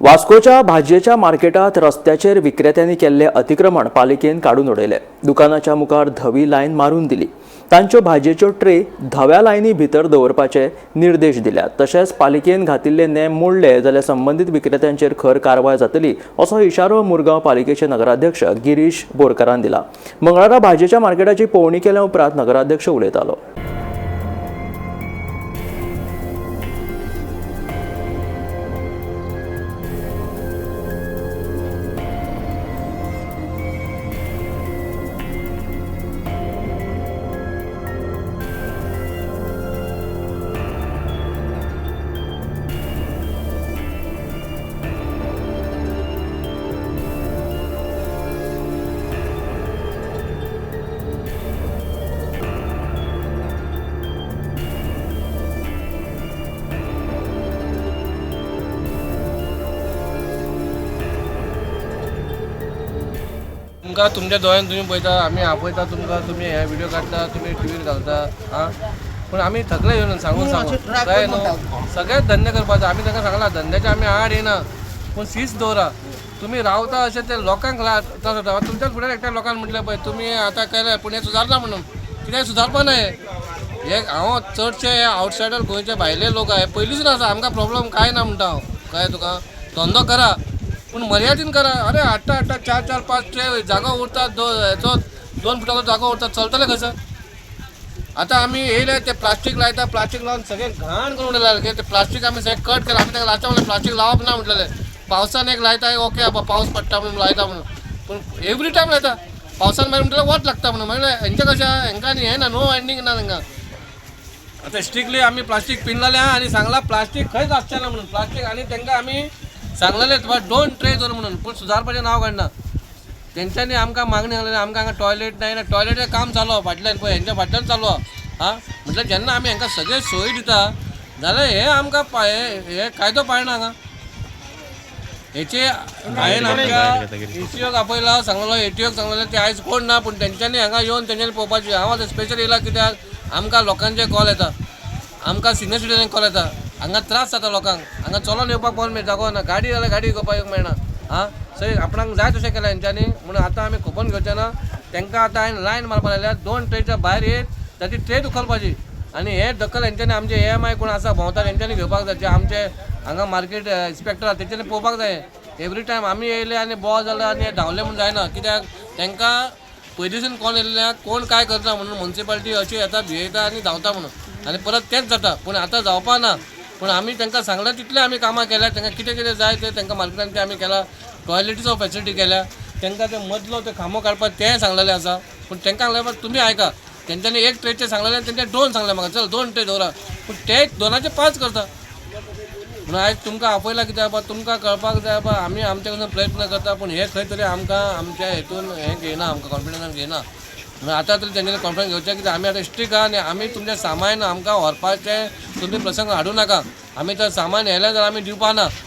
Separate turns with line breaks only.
वास्कोच्या भाजयेच्या मार्केटात रस्त्याचेर विक्रेत्यांनी केल्ले अतिक्रमण पालिकेन काडून उडयले. दुकानाच्या मुखार धवी लायन मारून दिली. तांच्यो भाजयेच्यो ट्रे धव्या लायनी भितर दवरपाचे निर्देश दिल्यात. तशेंच पालिकेन घातिल्ले नेम मोडले जाल्यार संबंदीत विक्रेत्यांचेर खर कारवाय जातली असो इशारो मुरगांव पालिकेचे नगराध्यक्ष गिरीश बोरकारान दिला. मंगळारा भाजयेच्या मार्केटाची पळोवणी केल्या उपरांत नगराध्यक्ष उलयतालो.
तुमकां तुमच्या दोळ्यान तुमी पळयता, आमी आपयता तुमकां, तुमी हे व्हिडिओ काडटा, तुमी टिवीर घालता. आं, पूण आमी थकले येवन सांगून सांगून. कळ्ळें न्हू? सगळेच धंदे करपाचो. आमी तांकां सांगला, धंद्याचे आमी आड येना, पूण शिस्त दवरा. तुमी रावता अशें ते लोकांक त्रास जाता. तुमच्याच फुडें एकट्या लोकांक म्हटलें पळय तुमी आतां केलें, पूण हें सुदारना म्हणून कित्याक सुदारपा ना हें. हे हांव चडशे हे आवटसायडर, गोंयचे भायले लोक हे पयलींच आसा. आमकां प्रॉब्लम कांय ना म्हणटा हांव. कळ्ळें तुका? धंदो करा पूण मर्यादीन करा. अरे हाडटा हाडटा चार चार पांच ट्रे, जागो उरता हेचो 2 फुटाचो जागो उरता, चलतले कसो? आतां आमी येयले ते प्लास्टीक लायता, प्लास्टीक लावन सगळें घाण करून उडयला. ते प्लास्टीक आमी सगळें कट केलां. आमी ताका लास्टाक म्हणलें प्लास्टीक लावप ना म्हटलेलें. पावसान एक लायता, ओके बाबा पावस पडटा म्हणून लायता म्हणून, पूण एवरी टायम लायता. पावसान मागीर म्हणटलें वत लागता म्हणून. मागीर हेंचें कशें, हेंकां न्ही हें ना, नो एंडींग ना तांकां. आतां स्ट्रिक्टली आमी प्लास्टीक पिनलेलें आहा आनी सांगलां प्लास्टीक खंयच आसचें ना म्हणून. प्लास्टीक आनी तांकां आमी सांगलेलें बाबा दोन ट्रे दवर म्हणून, पूण सुदारपाचें नांव काडना. तेंच्यांनी आमकां मागणी घातली. आमकां हांगा टॉयलेट ना, टॉयलेटीचें काम चालू आहा फाटल्यान पळय, हेंच्या फाटल्यान चालू आहा. आं, म्हटल्यार जेन्ना आमी हांकां सगळे सोयी दिता जाल्यार हे आमकां हे कायदो पाळना हांगा. हेचे हांवें आमच्या एटीओक आपयला, सांगलेलो, एटीओक सांगलेलें. ते आयज कोण ना, पूण तेंच्यांनी हांगा येवन तेंच्यांनी पळोवपाचें. हांव आतां स्पेशल येयला कित्याक आमकां लोकांचे कॉल येता, आमकां सिनियर सिटीजन कॉल येता. हांगा त्रास जाता लोकांक, हांगा चलोन येवपाक कोण जागो ना, गाडी जाल्यार गाडी घेवपाक येवंक मेळना. आं, सो आपणाक जाय तशें केलें हेंच्यांनी म्हणून आतां आमी खपोवन घेवचें ना तांकां. आतां हांवें लायन मारपाक लागल्या, दोन ट्रेच्या भायर येत ताची ट्रे उखलपाची आनी हे दखल हेंच्यांनी, आमचे एएमआय कोण आसा भोंवता तेंच्यांनी घेवपाक जाय. जे आमचे हांगा मार्केट इन्स्पेक्टर आसा तेंच्यांनी पळोवपाक जाय. एवरी टायम आमी येयले आनी बॉ जाले आनी धांवले म्हूण जायना, कित्याक तांकां पयलींसून कोण येयल्ले, कोण काय करता म्हणून म्युनिसिपालिटी अशी येता, भियेता आनी धांवता म्हणून, आनी परत तेंच जाता. पूण आतां जावपा ना. पूण आमी तांकां सांगलां तितलें आमी कामां केल्या. तांकां कितें कितें जाय तें तांकां मार्केटान तें आमी केलां. टॉयलेटीचो फेसिलिटी केल्या तांकां, ते मदलो ते खांबो काडपाक तेंय सांगलेलें आसा. पूण तांकां सांगलें तुमी आयका. तेंच्यांनी एक ट्रेचें सांगलेलें, तेंच्यांनी दोन सांगलें म्हाका, चल दोन ट्रे दवरा, पूण ते दोनाचे पांच करता. म्हणून आयज तुमकां आपयला कित्याक बाबा तुमकां कळपाक जाय बाबा आमी आमचे कडसून प्रयत्न करता, पूण हे खंय तरी आमकां आमच्या हेतून हें घेयना, आमकां कॉन्फिडन्सान घेयना. म्हणून आतां तरी तेंच्यांनी कॉन्फिडन्स घेवचें, कित्याक आमी आतां स्ट्रीक आहा आनी आमी तुमचें सामान आमकां व्हरपाचें तुमी प्रसंग हाडूं नाका. आमी तर सामान व्हेलें जाल्यार आमी दिवपा ना.